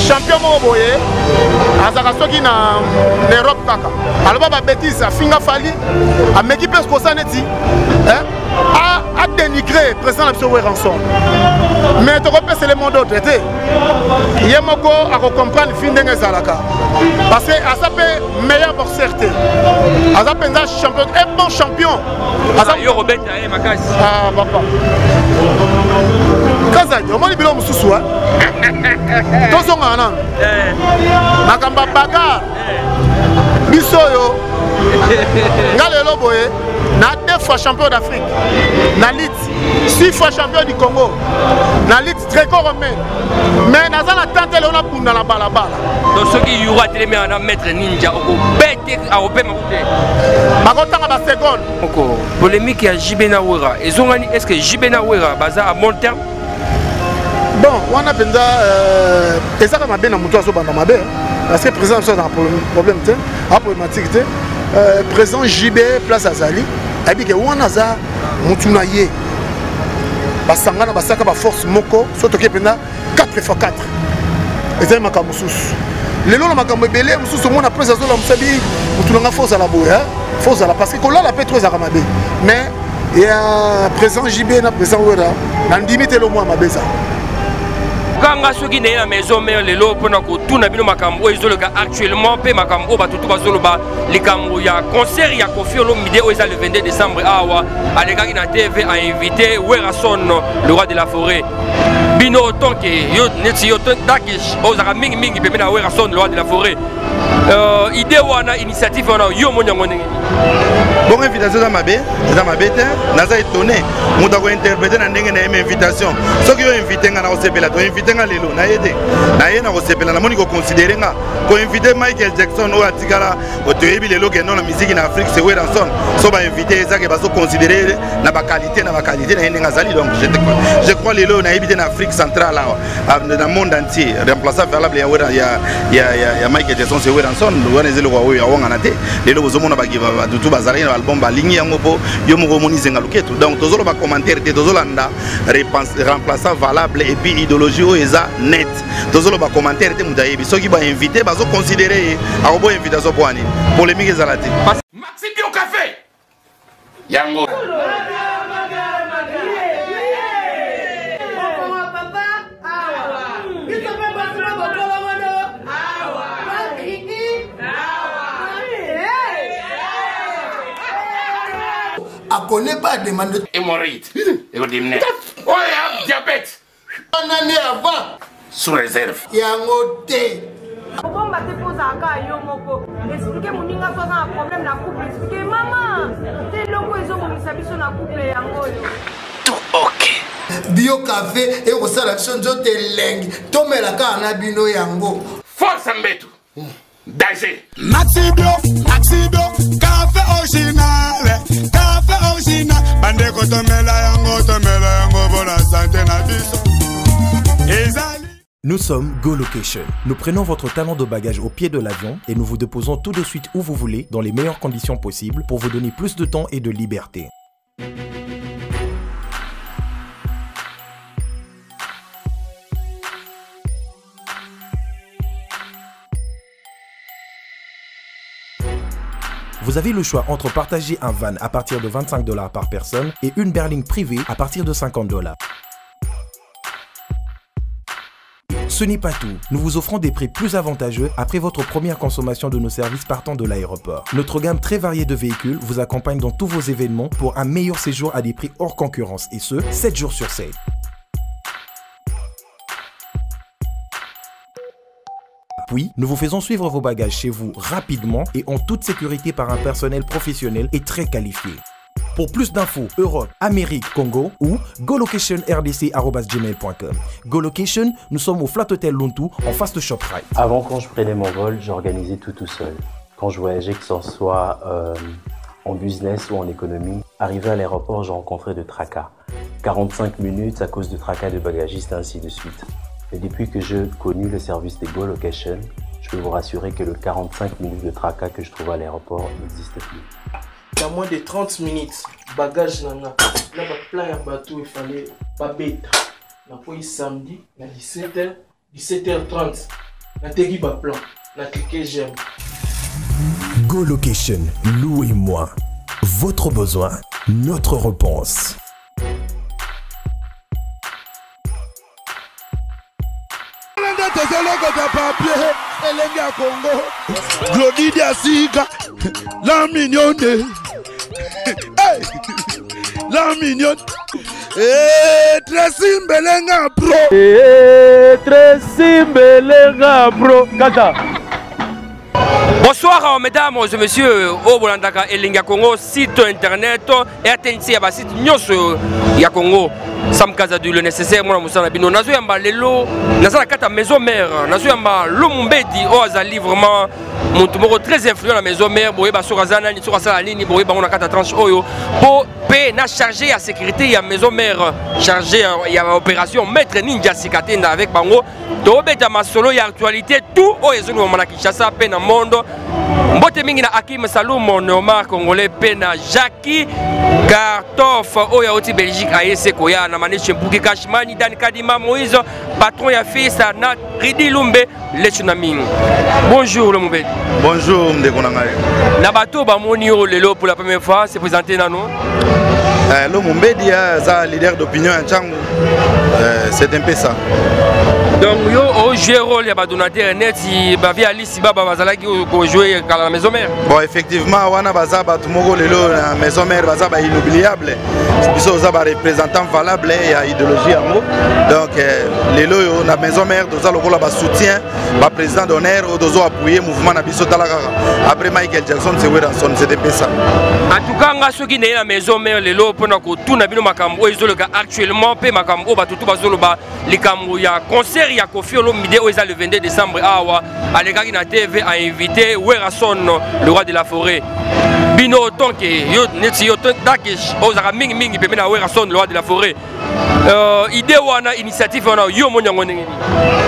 Champion moko boye azalaka soki na Europe kaka aloba ba bêtises, afinga Fally, ameki mpe kosa neti a dénigré président na biso Werrason, mais tokopesele mot d'ordre te. Ye moko akocomprendre fi ndenge ezalaka, parce que aza mpe meilleur boxeur te, aza mpenza champion, un bon champion. Aza yo kobeta ye makasi. Ah papa Kazadi, omoni biloko mosusu tozongaka nano makambo ya bagarre. Biso oyo nga lelo boye na deux fois champion d'Afrique na lutte, six fois champion du Congo na lutte gréco-romaine, mais naza na tante lelo nabunda na balabala. Donc soki yura atelemi na Maître Ninja, okobete, akopema te. Bakotanga baseconde. Oko polémique ya JB na Wera ezongani. Est ce que JB na Wera baza à bon terme? Bon, wana mpenza ezaka mabe na moto azobanda mabe, parce que président biso aza na problème te, a problématique te. Président JB, place azali, ayebi ke wana aza motu na ye, basangana, basaka baforce moko. So toke mpenza 4 x 4, ezali makambo mosusu. Lelo na makambo ebele mosusu, omona place azolamusa bi motu na nga, fo ozala boye, fo ozala, parce que kolala mpe to ezalaka mabe. Mais ya président JB na président Wera, nandimi te lo mwa mabe eza. Kanga soki naye na Maison Mère lelo mpona kotuna bino makambo oyo ezoleka actuellement, mpe makambo oyo bato tu bazoloba, likambo ya concert ya Koffi Olomide oyo eza le 22 décembre. Awa alekaki na TV, ainvité Werrason, le roi de la forêt. Bino autant que yo, neti yo Dakish, ozalaka mingimingi pembe na Werrason, le roi de la forêt, idée wana, initiative wana, yo omoni yango ndenge? Bongo invitation eza mabe? Eza mabe te. Naza étonné, moto akointerpréter na ndenge na ye. Ma invitation, soki yo invité nga, na kosepela. To invité nga lelo, na ye te, na ye na kosepela. Namoni koconsidérer nga koinvité Michael Jackson oyo atikala, toyebi lelo ke non, na musique na Afrique c'est Werrason. So bainvité, ezake bazoconsidérer na baqualité, na baqualité na ye ndenge azali. Donc je crois lelo nayebi te na Afrique centrale awa, na monde entier, remplaçant valable ya Michael Jackson c'est Werrason. Wana eza eloko oyo awangana te. Lelo bozomona batutu bazalaki na album, balingi yango mpo yo moko omoni zenga luketu. Donc tozoloba commentaire te, tozolanda remplaçant valable et puis idéologie oyo eza net. Tozoloba commentaire te. Moto ayebi soki bainvité, bazoconsidérer ye, akoboya invitation mpo anini? Polémique ezala te. Maxi Bio Café yango. Akone pas demande. Hémorroïde ekodimine oyo diabète. Nani avant? Sous réserve. Yango te. Kobomba te mpo ozalaka yo moko. Explique moninga so aza na problème na couple, explique mama te eloko ezobongisa biso na couple yango oyo. Tout ok. Bio café ekosala biso nzoto elengi, tomela kaka na bino yango. Force mbetu danger. Maxi Bio, Maxi Bio, café original, café original. Bandeko tomela yango, tomela yango bona santé na biso. Ezali. Nous sommes Go Location. Nous prenons votre talon de bagage au pied de l'avion et nous vous déposons tout de suite où vous voulez, dans les meilleures conditions possibles, pour vous donner plus de temps et de liberté. Vous avez le choix entre partager un van à partir de 25 $ par personne et une berline privée à partir de 50 $. Ce n'est pas tout. Nous vous offrons des prix plus avantageux après votre première consommation de nos services partant de l'aéroport. Notre gamme très variée de véhicules vous accompagne dans tous vos événements pour un meilleur séjour à des prix hors concurrence et ce, 7 jours sur 7. Puis, nous vous faisons suivre vos bagages chez vous rapidement et en toute sécurité par un personnel professionnel et très qualifié. Pour plus d'infos, Europe, Amérique, Congo ou golocationrdc.gmail.com. Golocation, nous sommes au Flat Hotel Luntu, en face de ShopRite. Avant, quand je prenais mon vol, j'organisais tout tout seul. Quand je voyageais, que ce soit en business ou en économie, arrivé à l'aéroport, je rencontrais de tracas. 45 minutes à cause de tracas de bagagistes, ainsi de suite. Et depuis que j'ai connu le service des Go Location, je peux vous rassurer que le 45 minutes de tracas que je trouve à l'aéroport n'existe plus. Il y a moins de 30 minutes, bagage nanga, là ba plein ya bateau, il fallait pas bête. Na po samedi, na 17h, 17h30. Nateki ba plan. Na cliquer j'aime. Go Location, louez-moi. Votre besoin, notre réponse. Nde tozolokota papier elenge ya Congo. Glody Diasika, la mignonne. Hey! La mignonne. Eh, Tracy Mbelenga bro. Eh, Tracy Mbelenga bro. Kata. Bonsoir euh, mesdames et messieurs, oyo bolandaka elengi ya Congo site internet RTNC ya basite nyonso ya Congo. Sam Kazadu le nécessaire mwana mosala na bino nazoyamba lelo naza na kati ya maison mère nazoyamba Lomumbedi oyo azali vraiment moto moko très influent na maison mère boyeba soki aza nani soki asala nini boyeba yango na kati ya tranche oyo mpo mpe na chargé ya sécurité ya maison mère chargé ya opération maître ninja sikatenda avec bango tobeta masolo ya actualité tout oyo ezolobama na kinshasa mpe na monde mbote mingi na akim salumo neomar congolais mpe na jacki kartof oyo auti belgique aye se koya na maniche mpuki kashmani dan kadima moïse patron ya fils na ridi lumbe lechu na mingi bonjour le mobeli bonjour ndeko na ngai na bato bamoni yo lelo pour la première fois se présenter nano eh, lo mombedi aza leader d'opinion ya ntango euh, c'est un peu ça donc yo ojoue rôle ya badonateur neti bavie alisi baba bazalaki kojoue kala na maison mère bon effectivement wana baza bato moko lelo na maison mère baza bainoubliable biso oza bareprésentant valable ya idéologie yango donc euh, lelo oyo na maison mère toza lokola basoutien baprésident d'honneur oyo tozo appuye mouvement na biso tala kaka après michael jackson c'est werrason c'est un peu ça en tout cas nga soki naye na maison mère lelo mpona kotuna bino makambo oyo ezoleka actuellement mpe makambo oyo bato tu bazoloba likambo ya concert ya Koffi Olomide oyo eza le 22 décembre awa alekaki na TV a invité Werrason le roi de la forêt bino autant que yo neti yo tant que ozalaka mingi mingi pembeni na Werrason le roi de la forêt euh, idée wana initiative wana yo omoni yango ndenge nini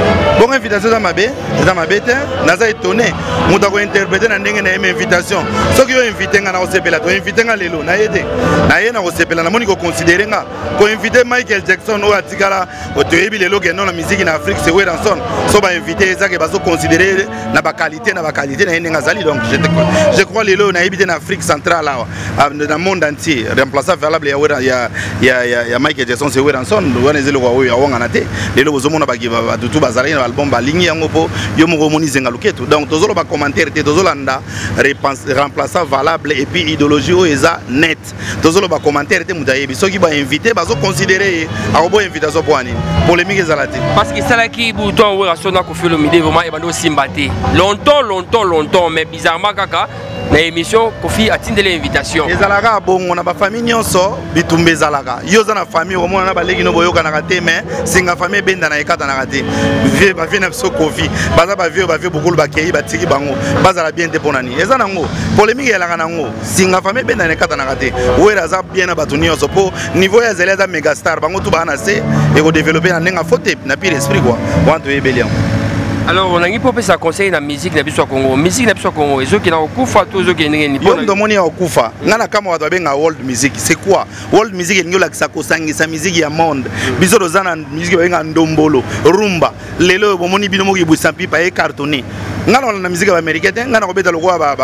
bongo invitation eza mabe eza mabe te naza étonné moto akointerprete na ndenge na ye ma invitation soki yo invite nga nakosepela to invite nga lelo na ye te na ye nakosepela namoni koconsidere nga koinvite michael jackson oyo atikala toyebi lelo ke non na miziki na afrique c'est werrason so bainvite eza ke bazoconsidere na baqualité na baqualité na ye ndenge azali donc je crois lelo nayebi te na afrique centrale awa ah, na monde entier remplaçant valable ya, ya, ya, ya, ya michael jackson c'est werrason wana eza eloko oyo awangana te lelo bozomona bato tu bazalaki na baalbum balingi yango mpo yo moko omoni zenga loketo donc tozoloba commentaire te tozolanda remplaçant valable et puis idéologie oyo eza net tozoloba commentaire te moto ayebi soki bainvite bazoconsidere ye akoboya invitation mpo ya nini polémique ezala te parce que esalaki bouton werrason na koffi olomide vraiment ebandi osimba te longtemps longtemps longtemps mais bizarrement kaka na émission kofi atindeli invitation ezalaka bongo na bafamille nyonso bitumba ezalaka yo oza na famille okomona na baleki no boyokanaka te mais singa famille ebendana ekatanaka te vie bavie na biso kofi baza bavie oyo bavie bokulu bakei batiki bango bazala bien te mpo na nini eza nango polémique eyalaka nango singa famille ebendana ekatanaka te wera aza bien na bato nyonso mpo niveau ya azali aza megastar bango tu baa na se ekodeveloppe na ndenge afo te na pire esprit kua wana toyebeli yango alors olangi mpo opesa conseil na musique na biso ya congo musique na biso ya congo ezokenda kokufa to ezokende ndenge nini yo moto omoni ya kokufa ngai na kamwa bato babenga world music c'est quoi world music elingi olakisa kosangisa musique ya monde biso toza na musique babenga ndombolo rumba lelo oyo bomoni bino moko ebwisa mpipa e cartonné ngai nakolanda miziki ya baaméricain te ngai nakobeta lokola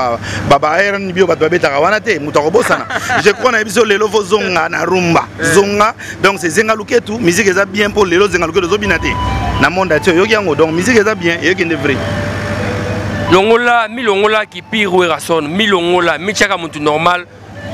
ba rnb oyo bato babetaka wana te moto akobosana je crois na biso lelo fo zonga na rumba eh. zonga donc c'est zenga luketu musique eza bien mpo lelo zenga luketu ozobina te na monde atie oyoki yango donc musique eza bien eyokende vrai longola milongola kipir werrason milongola mitiaka motu normal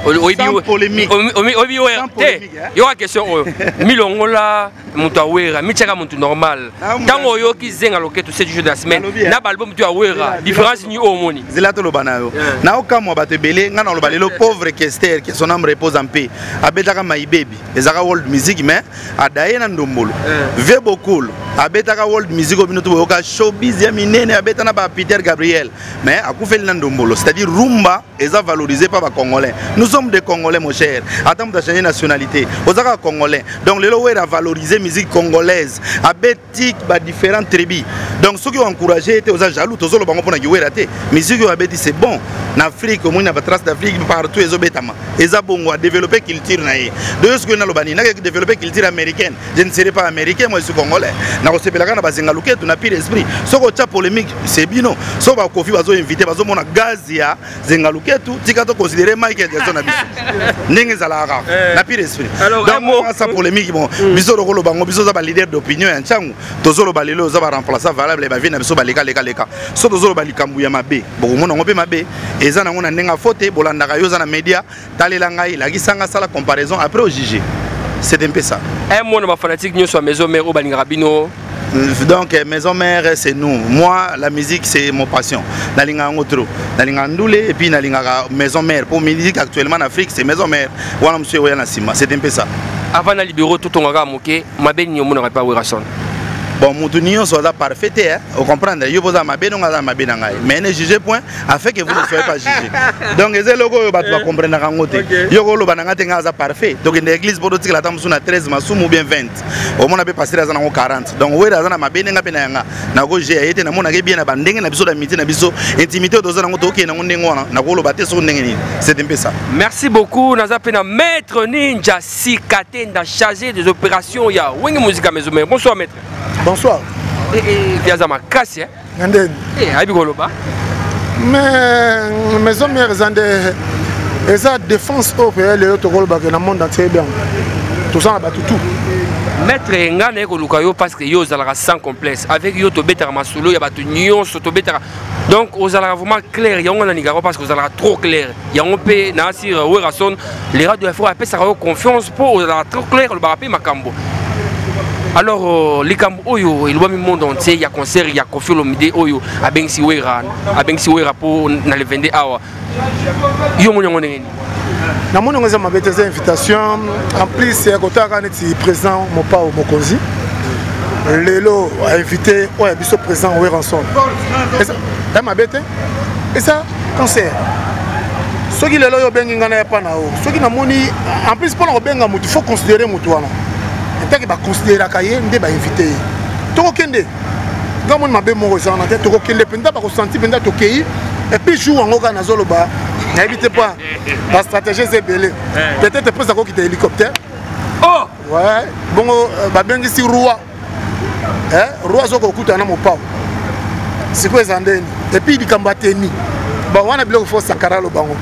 oyebi oyo te yoka question oyo milongola moto ya wera mitiaka moto normal ntango oyoki zenga loketo 7 jours de la semaine na baalbum to ya wera différence nini oyo omoni zela toloba na yo naokamwa bato ebele ngai naloba lelo pauvre kester que son âme repose en paix abetaka maibebi ezalaka world music mais adaye na ndombolo ve bokul abetaka world music oyo bino to boyoka showbiz ya minene abeta na ba peter gabriel mais akufeli na ndombolo c'est à dire rumba eza valorisé par ba congolais nous Sommes des Congolais, mon cher. Ata moto achange nationalité, oza kaka Congolais. Donc lelo Wera avaloriser musique congolaise, abeti badifférentes tribus. Donc soki oencourage ye te, oza jaloux. Tozoloba ngo mpona kiwera te. Musique oyo abeti, c'est bon. Na Afrique, omoni na batrace d'Afrique partout ezobetama. Eza bongo, adéveloppe culture na ye. Donc soki naloba nini, nake développer culture américaine, je ne serai pas américain, moi je suis Congolais. Nakosepelaka na bazenga luketu na pire esprit. Soki otya polémique, c'est bino. Soki bakofi bazoinvite, bazomona gaz ya zenga luketu. Tika toconsidere Michael Jackson na biso ndenge ezalaka kaka na pire esprit. Donc sa polémique, bon, biso tokoloba ngo. Biso oza baleader d'opinion ya ntango tozoloba lelo, oza baremplaçant valable. Bavie na biso baleka leka leka. So tozoloba likambo ya mabe, bokomona yango mpe mabe eza nango na ndenge afo te. Bolandaka yo, oza na média, talela ngai, lakisa sala comparaison, après ojuge. C'est un peu ça. Un mot na bafanatique nyonso ya Maison Mère oyo balingaka bino. Donc Maison Mère, c'est nous. Moi, la musique, c'est mon passion. Nalinga yango trop, nalinga ndule et puis nalingaka Maison Mère. Pour musique actuellement en Afrique, c'est Maison Mère. Wana monsieur oya na nsima, c'est un peu ça. Avant na libéro, totongaka moke. Mabe nini omonaka epa Werason? Bon, moto nyonso aza parfait te, hein? Ocomprendre, yo boza mabe nongo, aza mabe na ngai, mais ne jugez point afin que vous ne soyez pas jugé. Donc eza eloko oyo bato bakomprenaka yango te. Yo koloba na ngai te, ngai aza parfait. Tokende église mpo totikala ata mosusu na 13 masumu ou bien 20. Omona mpe pasteur aza nango 40. Donc Wera aza na mabe ndenge mpe na yanga nakoje ye te. Namonaka bien na bandenge na biso, na miti na biso, intimité oyo toza nango, tokokende nango ndenge wana. Nakoloba te soko ndenge nini, c'est un peu ça. Merci beaucoup. Naza mpe na maître Ninja Sikatenda, chargé des opérations ya Wenge Musica Maison Mère. Bonsoir, maître. Bonsoir. Aza makasi. Na ndeni? Ayebi koloba. Mais Maison Mère eza nde, eza défense oyo mpe lelo tokolobaka na monde entier. Bien, toza na bato tout. Maître, nga naye koluka yo parce que yo ozalaka sans complexe. Avec yo tobetaka masolo ya bato nyonso, tobetaka. Donc ozalaka vraiment clair. Yango nalingaka parce que ozalaka trop clair. Yango mpe na asir Werason, le roi de la forêt, apesaka yo confiance mpo ozalaka trop clair, olobaka mpe makambo. Alors likambo oyo elobami monde entier ya concert ya Koffi Olomide oyo abengisi Wera, abengisi Wera mpo na le 22 awa, yo moni yango ndenge nini? Namoni yango eza mabe te. Eza invitation. En plus ya kotala neti président Mopao Mokonzi lelo ainvité oyo ya biso président Werrason, eza mabe te. Eza concert. Soki lelo oyo obengi ngai na ya pa na yo, soki namoni en plus mpona kobenga motu, faut considérer motu wana etake baconsidéraka ye nde bainvité ye. Tokokende, nga moni mabe moko eza wana te. Tokokende mpenza, bakosanti mpenza tokei. Et puis jour yango kaka nazoloba, nayebi te mpo bastratégie eza ebele. Peut-être mpo akokita hélicoptère. Oh! Ouais, bongo babengisi roi, roi azoka kokutana na Mopao. Sikoyo eza ndeni? Et puis likambo ateni, bon, wana biloko fo Sankara alobango.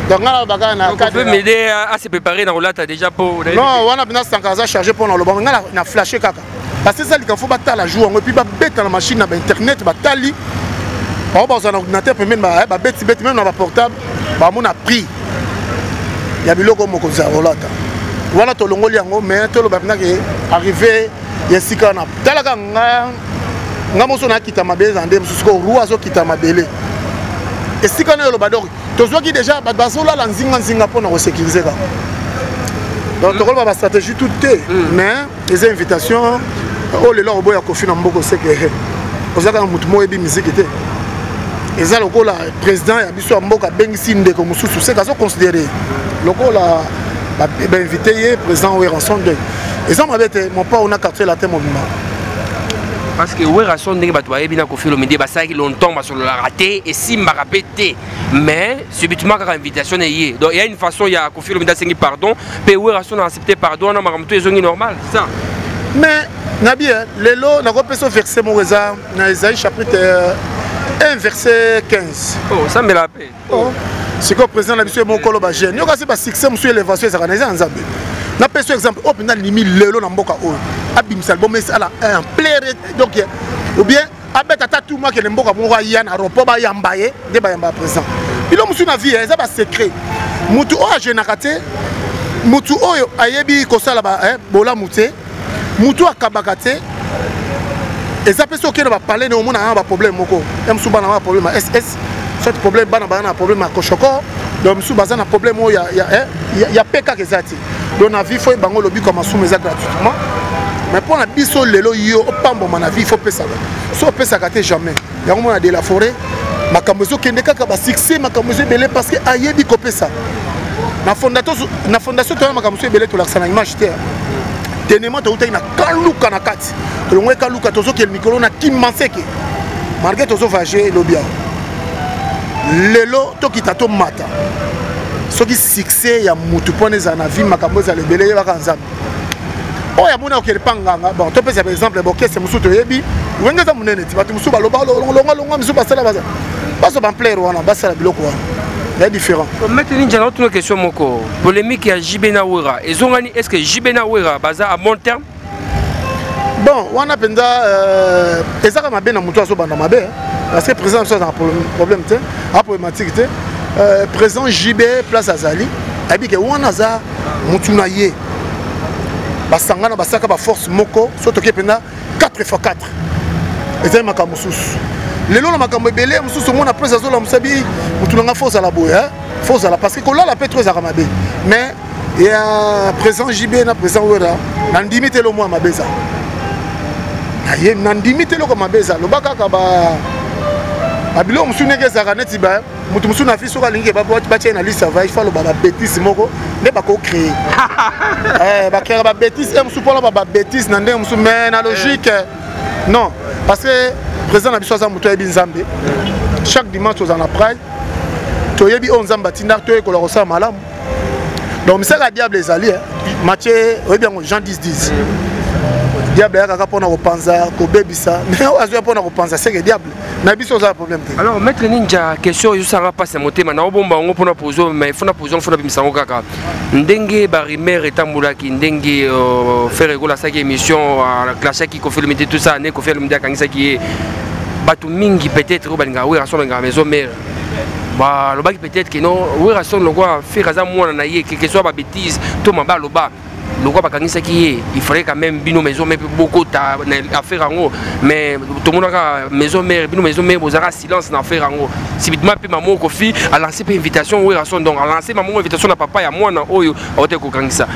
Donc nga nalobaka na m'aider à se préparer na kolata déjà po Non, wana mpena Sankara aza chargé mpo na olobango. Nga na flashe kaka parce que eza likambo fo batala jour yango. Et puis babeta na machine na bainternet, batali bango, bazwa na ordinateur pembeni, babetibeti même na baportable, bamona prix ya biloko mokonzi ya kolata wana. Tolongoli yango, mais toloba mpena ke arrivé ya esika wana, talaka nga, nga moso nakita mabele eza nde mosusu ko roi azokita mabele esika na yoloba. Donc tozwaki déjà bato bazolala nzinga-nzinga mpona kosécuriser kaka. Donc tokoloba bastratégie tout te, mais eza invitation oyo lelo akoboya Kofi na mboka, oseke oza kaka motu moko oyebi miziki te. Eza lokola président ya biso ya mboka abengisi ndeko mosusu, seke azoconsidere lokola bainvité ye président Werrason. Donc eza mabe te. Mopao na Quartier Latin mobimba. Parce que Werrason, ndenge bato bayebi, na Koffi Olomide basalaki longtemps basololaka te, esimbaka mpe te. Mais subitement kaka invitation na ye, donc il y a une façon ya Koffi Olomide asengi pardon mpe Werrason a accepté pardon wana, makambo to ezongi normal, ça. Mais nabi lelo nakopesa verset moko, eza na Esaïe chapitre 1 verset 15. Oh, osambela mpe? Oh. Sikoyo président na biso ye mokolo bajeune yo kasi basuccès mosusu, élévation ezalaka na eza ya Nzambe. Napesi exemple oyo mpenza ndimi lelo na mboka oyo abimisa album esala ampleur, donc ou bien abeta ata tu mo, akende mboka moko, aya na aéroport, bayamba ye nde bayamba ya président. Bilo mosusu na vie eza basecret. Mutu oyo agenaka te, mutu oyo ayebi kosala bolamu te, mutu akabaka te. Eza mpe soki okende bapale ne, omona na baproblème moko ya mosusu, bana ba problème ya ss, soit problème bana baza na problème ya koshoko. Donc mosusu baza na problème oyo ya pe kaka eza te. Donc na vie, fo bango lobiko ya masumu eza gratuitement. Mais mpo na biso lelo, yo opambwama na vie, fo opesaka. So opesaka te, jamais. Yango mona de la forêt, makambo ezokende kaka, basuccès, makambo eza ebele parce que ayebi kopesa. Na fondation toya makambo mosusu ebele tolakisa na image te. Tenema toutaki na kaluka na kati, tolongwaki kaluka, tozokende mikolo na Kimanseke, malgré tozovoyage elobi awa lelo tokita tomata. Soki succès ya mutu mpona ezala na vie, makambo ezala ebele, yebaka Nzambe oyo amoni akokende mpa nganga. Bon, topesa par exemple bokese mosusu, toyebi Wenge eza monene ti bato mosusu baloba longa longa, mosusu basala bazwa bamplaire wana, basala biloko wana ya différent. Maître Ninja, naotuna question moko. Polémique ya JB na Wera ezongani. Est ce que JB na Wera baza à bon terme? Bon, wana mpenza euh, ezaka mabe na moto azobanda mabe, parce que président biso azaka problème te, a problématique te. Président JB, place azali, ayebi ke wana aza motu na ye, basangana, basaka baforce moko. So toke mpenza 4 x 4, ezali makambo mosusu. Lelo na makambo ebele mosusu, omona prese azolamusa bi motu nanga, fo ozala boye, fo ozala, parce que kolala mpe to ezalaka mabe. Mais ya président JB na président Wera, nandimi te eloko mwa mabe eza naye, nandimi te eloko mabe eza. Loba kaka babiloko mosusu ndenge ezalaka, neti moto mosusu na fi soki alingi batia ye na liste ya voyage, fa aloba babétise moko nde bakocréer, bacréaka babétise e mosusu mpona babétise na ndenge mosusu. Mais na logique, non, parce que président na biso aza moto ayebi Nzambe. Chaque dimanche tozala na pride, toyebi oyo Nzambe atinda, toyekola kosala malamu. Donc misala ya diable ezali, Mathieu oyebi yango, Jean 10 10, diable ayakaka mpona kopanza, kobebisa. Mais oyo azwi mpona kopanza, seke diable na biso oza problème te. Alors, maître Ninja, question ezosanga mpasi ya motema, naobomba yango mpona pozo, mais fona pozo, fona bimisa yango kaka. Ndenge barumeur etambolaki, ndenge Ferre Gola asalaki émission, clashaki Koffi Olomide, tout ça, ne Koffi Olomide akangisaki ye, bato mingi peut-être oyo balingaka Werason, balingaka Maison Mère, balobaki peut-être ke non, Werason lokwa Ferre aza mwana na ye, quelque soit babétise to mabe aloba, lokwa bakangisaki ye, il fallait quand même bino Maison Mère mpe bokota na affaire yango. Mais tomonaka Maison Mère, bino Maison Mère bozalaka silence na affaire yango. Subitement mpe mamo Koffi alancé mpe invitation Werason, donc alancé mamo invitation na papa ya mwana oyo aote kokangisa.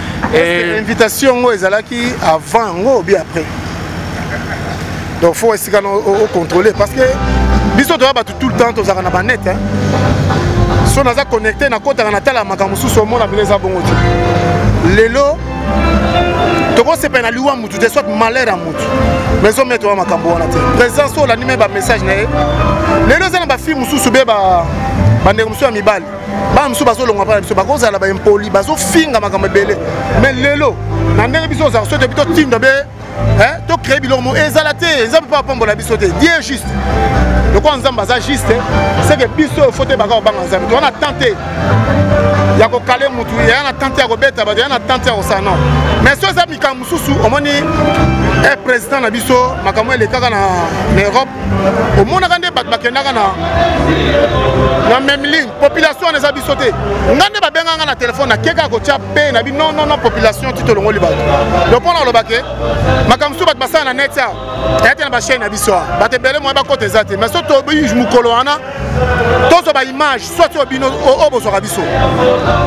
Invitation yango ezalaki avant yango obi après? Donc faut esika na ocontrôler, parce que biso toya bato tout le temps tozalaka na banet. So naza connecté, nakotaka, natala makambo mosusu, omona bino eza bongo te. Lelo tokosepela na liwa mutu te, soit malheur ya mutu. Maison Mère toya makambo wana te. Président so olandi me bamessage na ye lelo, eza na bafille mosusu be bandeko mosusu ya mibali, bana mosusu bazolongwa mpa na biso, bakozala baimpoli, bazofinga makambo ebele. Mais lelo na ndenge biso ozala, so toyebi totinda be tocrée biloko mo ezala te. Nzambe mpe apambola biso te. Dieu est juste. Lokola Nzambe aza juste, seke biso fo toyebaka kobanga Nzambe. Toza na temps te ya kokale mutu, ya na temps te ya kobeta bato, ya na temps te ya kosala, non. Mais so eza mikambo mosusu, omoni e président na biso, makambo elekaka na Europe, omonaka nde bato bakendaka na même ligne. Population wana eza biso te. Nga nde babengaka na telefone, nakeka kotia pe na bi non, non, non, population ti tolongoli bato. Donc mpona koloba ke makambo mosusu bato basala na net awa eya te, na bachaine na biso awa bato ebele moye bakota eza te. Mais so tobi mokolo wana tozwa baimage, soit oyo bino oyo bozwaka biso,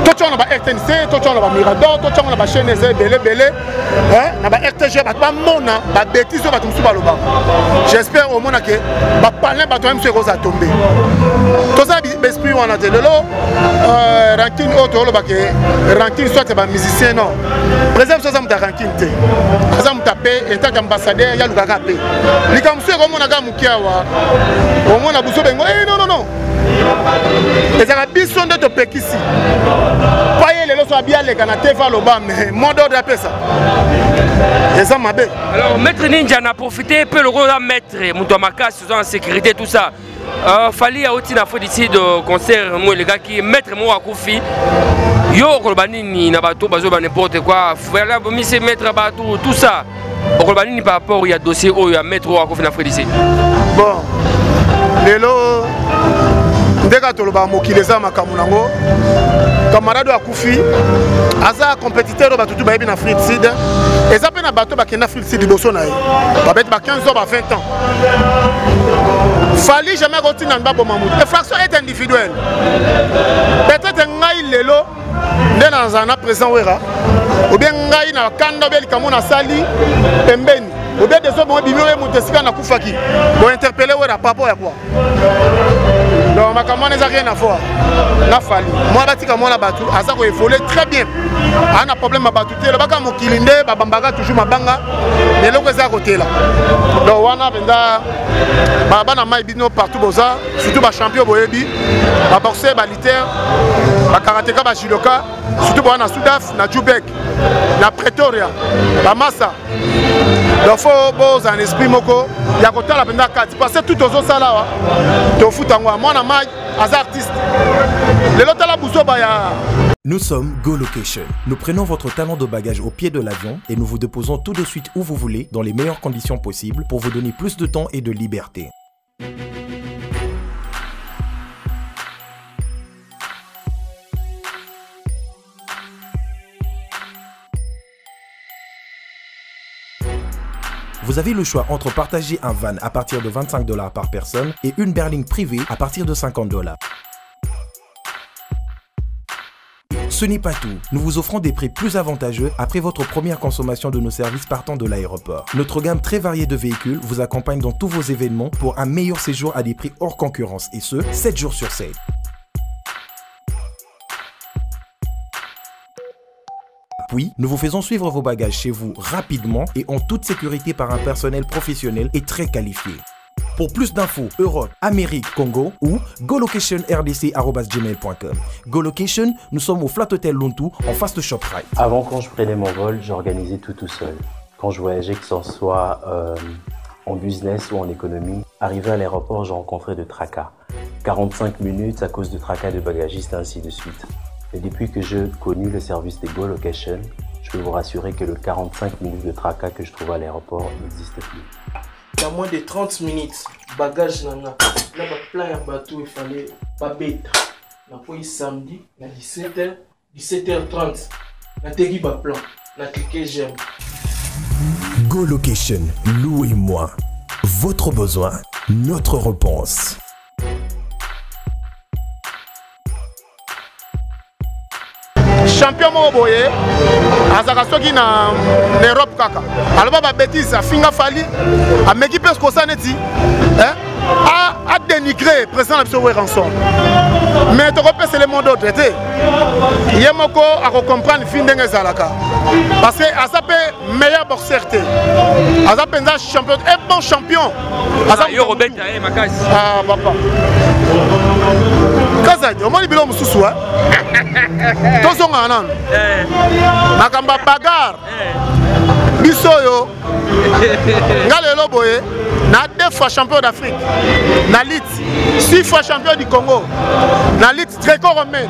totyango na ba RTNC, totyango na bamirador, totyango na bachaine eza ebele ebele, na ba RTG, bato bamona babétise oyo bato mosusu balobaka. J'espère omona ke bapalin bato ya mosusu ekozala tombe. Toza baesprit wana te. Lelo rancune oyo toyoloba ke rancune soit ya bamusicien, non, président biso aza moto ya rancune te, aza moto ape etake ambassadeur yalukaka ape. Likambo mosusu ekomonaka moke awa, omona buso bengo, non, non, non, ezalaka biso nde topekisi pa ye. Lelo so abi aleka na tv, aloba, mais mot d'ordre apesa eza mabe. Alors, maître Ninja, na profité mpe lokola oza maître, moto ya makasi, oza en sécurité, tout ça, Fally auti na Afrique du Sud, concert mo elekaki, maître moko akufi. Yo okoloba nini na bato bazoba n'importe quoi, Fally abomisi maître bato, tout ça? Okoloba nini par rapport ya dossier oyo ya maître oyo akufi na Afrique du Sud? Bon, lelo nde kaka tolobaka, mokili eza makambo nango. Camarade oyo akufi aza compétiteur oyo bato tu bayebi na Afrique du Sud. Eza mpe na bato bakende Afrique du Sud liboso na ye, babeti ba 15 ans, ba 20 ans. Fally jamais akotinda baboma motu. Infraction est individuelle. Peut-être ngai lelo nde nazala na président Wera, obie ngai na kanda, obie likambo nasali pembeni, obie deso bongo bimi oye moto esika nakufaki, bointerpele Wera par rapport ya quoi? Donc makambo wana eza rien à voir na Fally. Mwa batika mwana bato aza ko évoluer très bien, aza na problème ya bato te. Lobaka mokili nde babambaka toujours mabanga, eloko eza kotela. Donc wana mpenza bana mai bino partout boza, surtout bachampion boyebi, baboxer, balitaire, bakarateka, bajudoka, surtout boza na Sudaf, na Jubek, na Pretoria, bamasa. Donc fo bozala na esprit moko ya kotala mpenza kati, parce que tout tozosala awa tofuta yango. Mwana mai aza artiste lelo, tala buzoba ya Nous sommes Go Location. Nous prenons votre talon de bagage au pied de l'avion et nous vous déposons tout de suite où vous voulez, dans les meilleures conditions possibles, pour vous donner plus de temps et de liberté. Vous avez le choix entre partager un van à partir de 25 $ par personne et une berline privée à partir de 50 $. Ce n'est pas tout. Nous vous offrons des prix plus avantageux après votre première consommation de nos services partant de l'aéroport. Notre gamme très variée de véhicules vous accompagne dans tous vos événements pour un meilleur séjour à des prix hors concurrence et ce, 7 jours sur 7. Puis, nous vous faisons suivre vos bagages chez vous rapidement et en toute sécurité par un personnel professionnel et très qualifié. Pour plus d'infos, Europe, Amérique, Congo ou golocationrdc.gmail.com. Golocation, nous sommes au Flat Hotel Luntu, en face de ShopRite. Avant, quand je prenais mon vol, j'organisais tout tout seul. Quand je voyageais, que ce soit en business ou en économie, arrivé à l'aéroport, j'ai rencontré de tracas. 45 minutes à cause de tracas de bagagistes, ainsi de suite. Et depuis que j'ai connu le service des Go Location, je peux vous rassurer que le 45 minutes de tracas que je trouve à l'aéroport n'existe plus. Dans moins de 30 minutes, bagage na nga na baplan ya bato efale babeta. Nakoyi samedi na 17h, 17h30 nateki baplan, na clique j'aime. Go Location, louez-moi. Votre besoin, notre réponse. Champion moko boye azalaka soki na Europe kaka aloba babétise, afinga Fally, ameki mpe kosa neti adénigre président na biso Werrason, mais tokopesele mot d'ordre te. Ye moko akocomprendre fi ndenge ezalaka, parce que aza mpe meilleur boxeur te, aza mpenza champion, un bon champion. Aza yo kobeta ye makasi. Ah papa Kazadi, omoni biloko mosusu tozongaka nano makambo ya bagarre. Biso oyo nga lelo boye na deux fois champion d'Afrique na lutte, six fois champion du Congo na lutte gréco-romaine,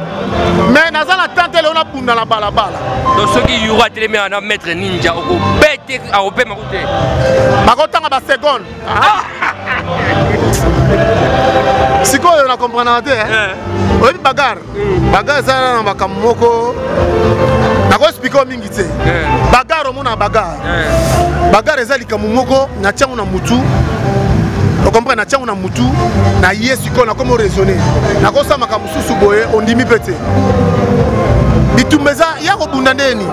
mais naza na tante lelo nabunda na balabala. Donc soki yuro atelemi na Maître Ninja, okobete, akopema ku te. Bakotanga baseconde. Sikoyo na comprendaka te. Oyebi bagarre, bagarre eza na makambo moko nakoexplike mingi te. Bagarre, omona bagarre, bagarre eza likambo moko natiango na mutu, ocomprendre? Natiango na mutu na ye. Sikoyo nakomi oraisonne, nakosala makambo mosusu boye, ondimi mpe te. Bitumba eza ya kobunda ndeni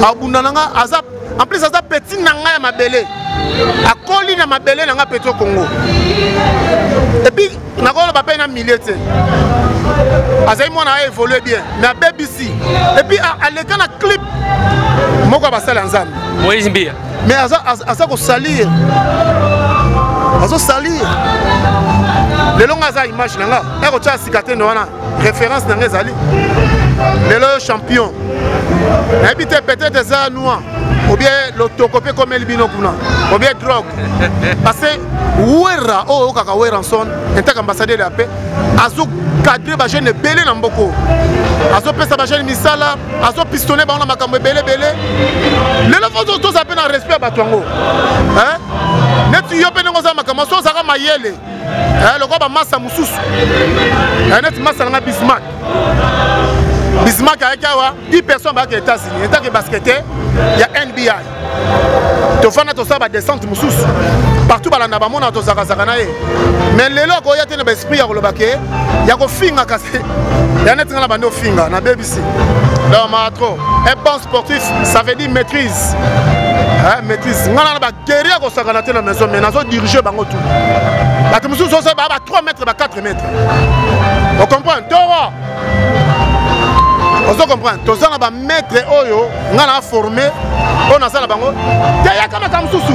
abunda na nga, aza en plus aza petit na ngai ya mabele, akoli na mabele na nga Petro Congo. Et puis nakoloba mpe na milieu te, azali mwana aévolue bien, mais abebisi. Et puis aleka na clip moko ya basali ya Nzambe. Moïse Mbia. Mais aza kosalir, azosalir lelo. Nga aza image na nga ekotya sika te wana, référence na nga ezali lelo yo champion. Nayebi te, peut-être eza noir ou bien lotoko mpe ekomeli bino kuna, ou bien drogue, parce que Wera oyo oyokaka, Werrason intaka ambassadeur ya paix, azocadre bajeune ebele na mboka, azopesa bajeune misala, azopistonne bango na makambo ebele ebele. Lelo fo tozala mpe na respect ya bato yango. Neti yo mpe ndenge oza makambo so, ozalaka mayele lokola bamasa mosusu, neti masa nanga Bismark. Bismark ayaki awa, 10 personnes bayaki États-Unis etake basketteur ya NBA. Tofanda, tosala badescente mosusu partout, balanda, bamona tozakazaka na ye. Mais lelo akoya te na baesprit ya koloba ke ya kofinga, kasi ya neti nga na bandi ofinga na BBC. Donc ma trop un bon sportif, ça veut dire maîtrise. Eh, maîtrise nga na baguerrier ya kosakana te na maison mais nazo dirige bango tout bato mosusu oza ba 3 mètres ba 4 mètres ocomprendre toro ozo comprendre toza na bamaître oyo nga na forme oyo naza na bango te yaka makambo mosusu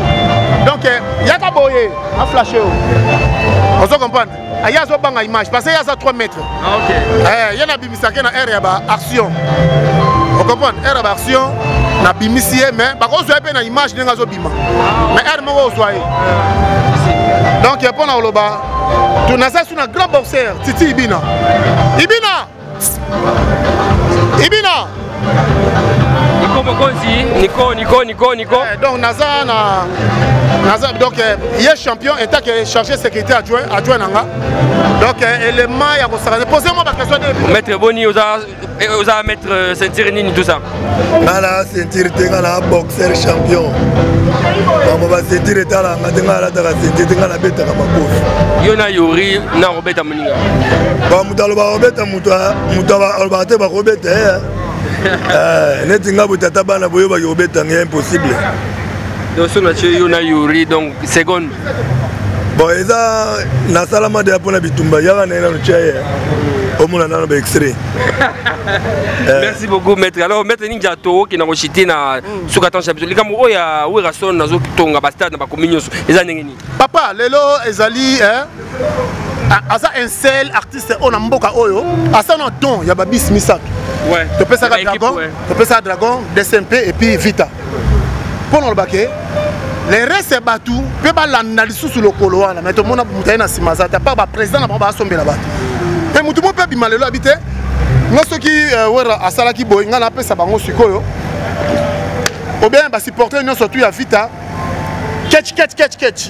donc eh, yaka boye aflashe oyo ozo comprendre aye azobanga image parce que ye aza 3 mètres ah, okay. eh, ye nabimisaka ye na aire ya baaction ocomprendre aire ya baaction nabimisi ye mais bakozwa ye mpe na image ndenge azobima ah, mais aire moko ozwa ye donc mpo na koloba naza su na grand boxer titi ibina ibina Ibina Nico Mokonzi, Nico, Nico, Nico, Nico. Eh, donc naza na naza donc eh, ye champion état que chargé sécurité adjoint adjoint nanga. Donc eh, élément ya kosaka. Posez-moi ma question de Maître Boni oza eh, oza maître euh, ceinture nini tout ça. Nga na ceinture te nga na boxeur champion. Bango ba ceinture etala nga te nga alataka ceinture te nga nabetaka makofi. Yo na Yori na kobeta moninga. Ba moto alobaka kobeta moto moto alobaka te bakobeta ye eh. eh, neti nga boye tata bana boyebaki kobeta nge impossible. Donc soki natie yo na Yori donc seconde. Bon eza nasalama deya mpona bitumba yaka na ye nano tia ye omona nano ba extrait. Eh. Merci beaucoup maître. Alors maître Ninja tokokenda kochite na suka temps chapitre likambo oyo ya Werrason nazotonga ba stade na bakomi nyonso eza ndenge nini? Papa lelo ezali eh, aza un seul artiste oyo na mboka oyo aza na don ya babisi misato topesaka dragon topesaka dragon dcmp et puis vita mpo na oloba ke le reste ya bato mpe balanda lisusu lokolo wana mai tomona moto aye na nsima aza te apart baprésident na bango basombela bato mpe motu moko mpe abima lelo abi te nga soki euh, wera asalaki boye ngai napesa bango sikoyo obien basupporter nyonso tu ya vita ketch ketch ketch ketch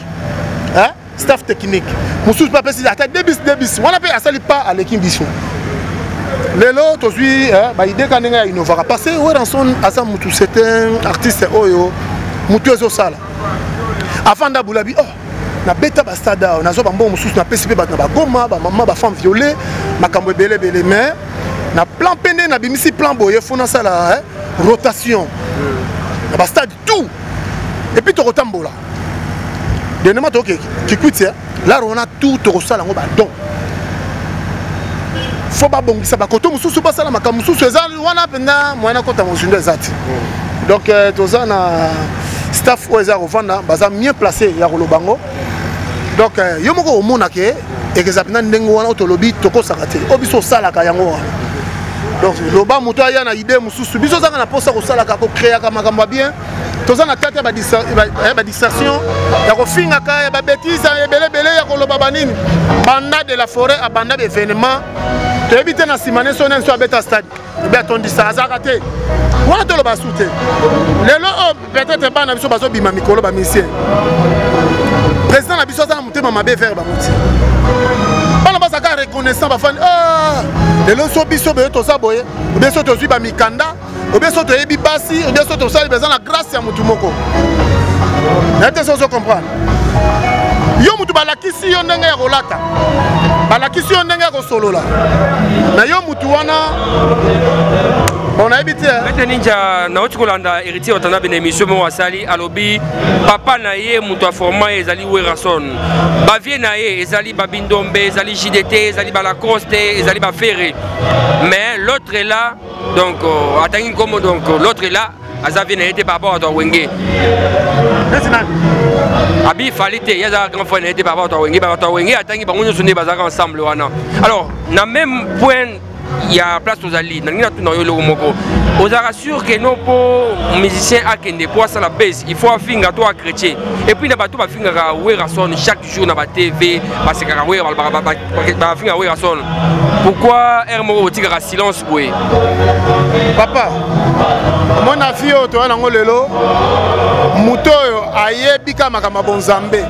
hein? staff technique mosusu mpe apesi ata debis debis wana mpe asali pas aleki biso lelo tozwi eh, baide ka ndenge ya innovaka parce que weranson aza mutu c'est un artiste oyo mutu ezosala afanda bulabi oh nabeta bastade awa nazwa bambongo mosusu napesi mpe bato na bagoma bamama bafemme viole makambo ebele ebele mais na plan mpe nde nabimisi plan boye fo nasala eh, rotation na bastade tout et puis tokotambola dernièrement tokoke kikwiti eh, laro wana tout tokosala yango badon fo babongisa bakoto mosusu basala makambo mosusu eza wana mpenza moyen akota mozindo eza te donc euh, toza na staff oyo eza kovanda baza mieux placé ya koloba yango donc euh, yo moko omona ke ekezala mpenza ndenge wana oyo tolobi tokosaka te oyo biso osalaka yango wana donc loba moto aya na idée mosusu biso ozanga na mposa kosalaka kokreaka makambo ya bien toza na kati ya badistraction ya kofingaka ya babétise ya ebelebele ya koloba banini banda de la forêt abanda baévénement toyebi te na nsima ne so nani so abeta stade ebe atondisa azalaka te wana toloba su te lelo oyo peut-être bana biso bazobima mikolo bamisien président na biso aza na motema mabe vers bango ti bana bazalaka reconnaissant bafani ah, lelo so biso boye toza boye obie so tozwi bamikanda obie so toyebi basi obie so tosali baza na grâce ya motu moko naye te so ozo comprendre yo motu balakisi yo ndenge ya kolata balakisi yo ndenge ya kosolola na yo motu wana bon nayebi te Maître Ninja nauti kolanda héritier Watanabe na émission moko asali alobi papa na ye moto aforma ye ezali Werrason bavie na ye ezali babindombe ezali JDT ezali balacoste ezali bafere mais l'autre est là donc euh, atangi nkombo donc euh, l'autre est là aza vie na ye te par rapport à wenge abi fali te ye azalaka grand frère na ye te par rapport à wenge bato ya wenge atangi bango nyonso nde bazalaka ensemble wana alors na même point ya place tozali nalingi natuna yo eloko moko ozalaka sûr ke no mpo musicien akende mpo asala base il faut afinga to achrétien et puis na bato bafingaka werrason chaque jour na batv basekaka wera bafingaka werrason pourquoi heure moko botikaka silence boye papa omona fi oyo toya nango lelo moto oyo ayebi kaka makambo ya bonzambe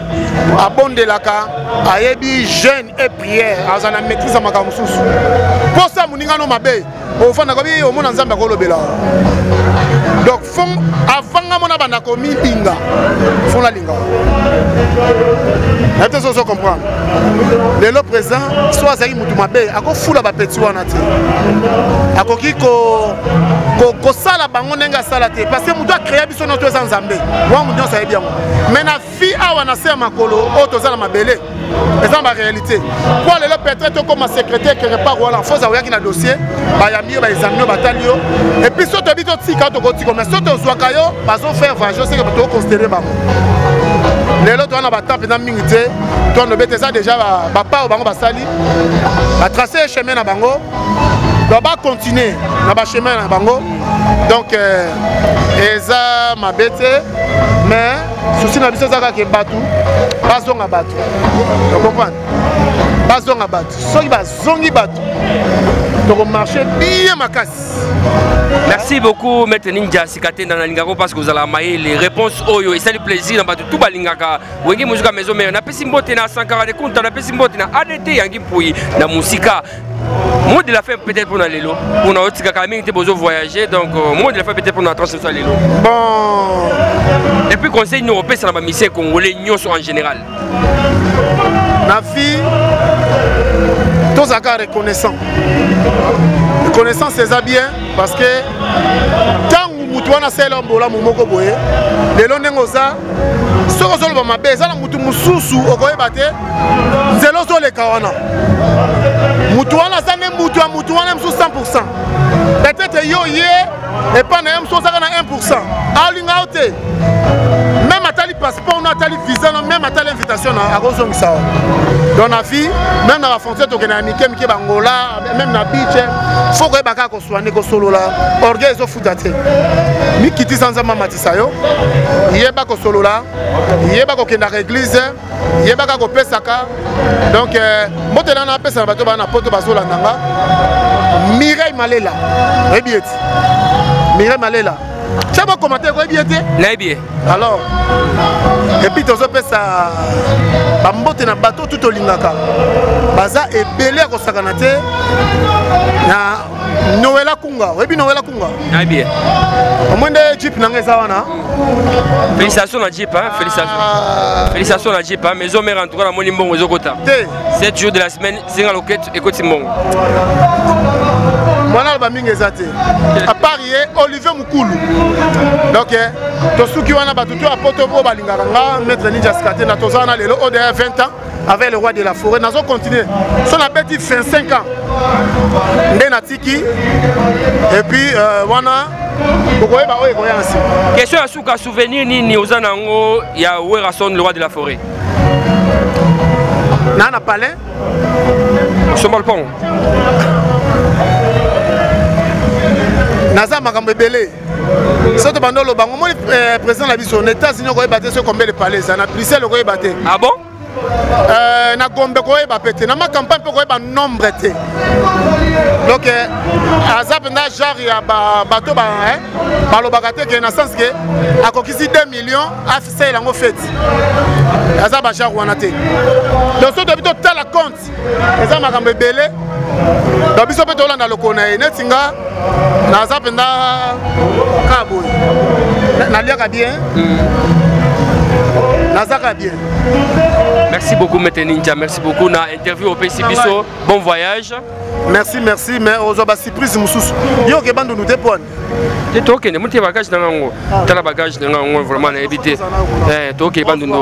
abondelaka ayebi jeune et prière aza na maîtrise ya makambo mosusu mposa moninga no mabe ofandaka bi omona nzambe akolobela donc fo avant nga mona banda komilinga fo nalinga nayebi te so ozo comprendre. Lelo président so azalaki motu mabe, akofula bapeti wana te, akoki kosala bango ndenge asala te, parce que motu acréa biso nyonso eza Nzambe. Wana motu nyonso ayebi yango. Mais na fi awa na se ya makolo oyo toza na mabele, eza na baréalité. Mpo lelo peut-être tokóma secrétaire quelque part, wana foza oyaki na dossier, bayambi yo, baexamine yo, batali yo, et puis so toyebi totika, tokotika. Mais so tozwaka yo, bazofaire voyage, oseke tokoconsidere bango. Lelo toza na batemps mpenza mingi te, toanobe te. Eza déjà bapa oyo bango basali, batrace chemin na bango, donc bacontinue na bachemin na bango. Donc eza mabe te, mais souci na biso eza kaka bato bazonga bato, ocomprendre? Bazonga bato. Soki bazongi bato, tokomarche bien makasi. Merci beaucoup, maître Ninja Sikatenda. Nalingako parce que ozala mayele. Réponse oyo esali plaisir na bato tu balingaka Wenge Musica Maison Mère. Napesi mbote na Sankara de Kunta, napesi mbote na ADT Yangi Mpui na mosika. Mot de la fin peut-être mpona lelo, mpona otikaka mingi te, bozo voyager, donc mot de la fin peut-être mpona transmission ya lelo. Bon. Et puis conseil nini opesa na bamusicien congolais nyonso en général? Na vie tozalaka reconnaissant. Reconnaissance eza bien, parce que ntango mutu wana asalela bolamu moko boye, lelo ndenge oza, soki ozoloba mabe, eza na mutu mosusu okoyeba te nzela ozoleka wana, mutu wana aza nde mutu ya mutu wana mosusu 100. Peut-être yo ye epai na ye mosusu ozaka na 1, alinga yo te. Même atali passeport no, atali visa no, même atali invitation na, akozongisa yo. Donc na vie, même na bafrontière tokende ya mike mike, bangola, même na beach, faut koyeba kaka koswane, kosolola. Orgueil ezofuta te. Mikitisa, Nzambe amatisa yo. Yeba kosolola, yeba kokendaka église, yebaka kopesaka. Donc mbote nana apesa na bato baa na poto bazolanda nga. Mireille Malela, oyebi ye ti? Mireille Malela, tia bacommentaire, oyebi ye te? Nayebi ye. Alors, et puis tozopesa bambote na bato tu tolingaka, baza ebele ya kosakana te. Na Noela Kunga, oyebi Noela Kunga? Nayebi ye. Omoi nde jeep nanga eza wana. Félicitations na jeep, hein? Félicitations, félicitations na jeep, hein? Maison Mère, en tout cas namoni mbongo ezokota te. 7 jours de la semaine, zinga loketo ekoti mbongo. Mwana aloba mingi eza te, à part ye Olivier Mukulu. Donc tosuki wana. Bato to ya poto oyo balingaka nga, maître Ninja Skate na, toza wana lelo odr 20 ans avec le roi de la forêt. Nazo continuer so nabeti 25 ans nde natiki, et puis wana okoyeba oyo ekoya na nsima. Question ya suka: souvenir nini oza nango ya Werrason, le roi de la forêt? Naa na palais. Osomba lopango? Naza makambo ebele. So tobanda oloba ngo, omoni président na biso na États-Unis, okoyeba te so combien de palais eza na Bruxelles, okoyeba te. Ah bon? Na Gombe koyeba pe te, na macampagne mpe koyeba nombre te. Donc aza mpenza genre ya bato balobaka te ke na sens ke akokisi 2 millions, asalela yango fete. Aza bagenre wana te. Donc so toyebi, totala compte, eza makambo ebele. Donc biso mpe tolanda lokolo na ye. Neti nga naza mpenza kaka boye, naliaka bien, nazaka bien. Merci beaucoup, maître Ninja, merci beaucoup na interview opesi biso. Bon voyage. Merci, merci. Mais ozwa basurprise mosusu. Yo oke Bandundu te pone? Te, tokende mote bagage na ngango. Tala bagage na ngango, vraiment nayebi te. Tokende Bandundu.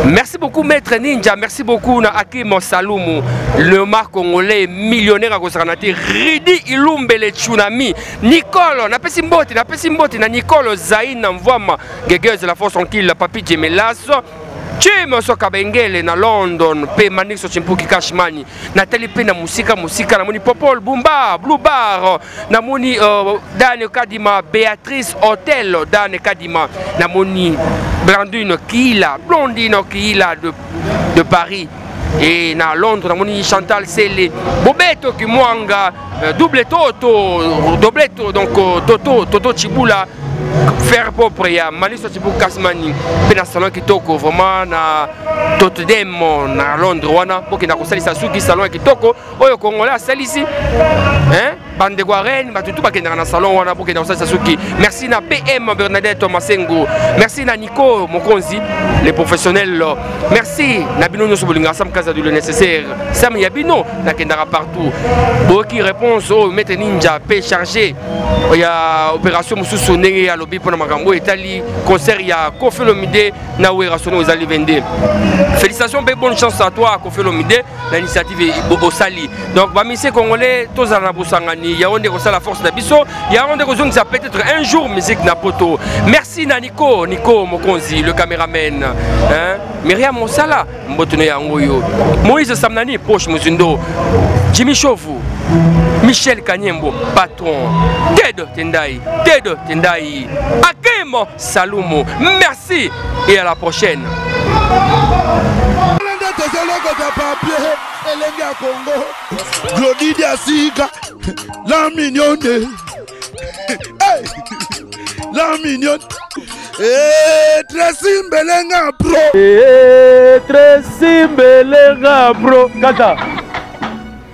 Merci beaucoup, maître Ninja, merci beaucoup na Akim Salumu, le mar congolais millionnaire akozala na te, Ridi Ilumbele Tsunami Nicole. Napesi mbote, napesi mbote na Nicole Zaina Mvwama Gegeze, la force tranquille, Papi Djemelas Chim Soka Bengele na London, mpe Manix Chimpuki Cashmani. Natali mpe na mosika mosika, namoni Popol Bumba Blue Bar, namoni Dan Kadima, Béatrice Hotel Dan Kadima, namoni Blandine Kiila, Blondine Kiila de Paris et na Londres, namoni Chantal Sele Bobeto Kimwanga, double Toto, double to, donc Toto, Toto Chibula, faire propre ya Maniso Chibu Kasmani, mpe na salon kitoko vraiment na Tottenham na Londres wana. Bokenda kosalisa suki, salon ya kitoko oyo congolais asalisi, hein? Bandeko ya reine, bato tout bakendaka na salon wana bokenda kosalisa suki. Merci na PM Bernadette Masengo. Merci na Nico Mokonzi, les professionnels. Merci na bino nyonso bolingaka Sam Kazadi le nécessaire. Sam ya bino nakendaka partout. Boyoki réponse oyo Maître Ninja pe chargé ya opération mosusu ndenge alobi mpona makambo oyo etali concert ya Koffi Olomide na Werrason oyo ezali 22. Félicitations mpe bonne chance à toi Koffi Olomide na initiative osali. Donc ba musiciens congolais tozala na bosangani, yango nde kosala force na biso, yango nde kozongisa peut-être un jour musique na poto. Merci na Nico, Nico Mokonzi le caméraman, hein? Myriam Mosala mboto na yango yo, Moïse Samnani Poche Muzindo, Jimmy Chovu, Michel Kanyembo patron, Ted Tendai, Ted Tendai, Akim Salumu. Merci et à la prochaine. Tozolokota papier elenge ya Congo, Glody Diasika, la mignonne, hey, la mignonne, hey, Tracy Mbelenga bro, hey, Tracy Mbelenga bro, kata.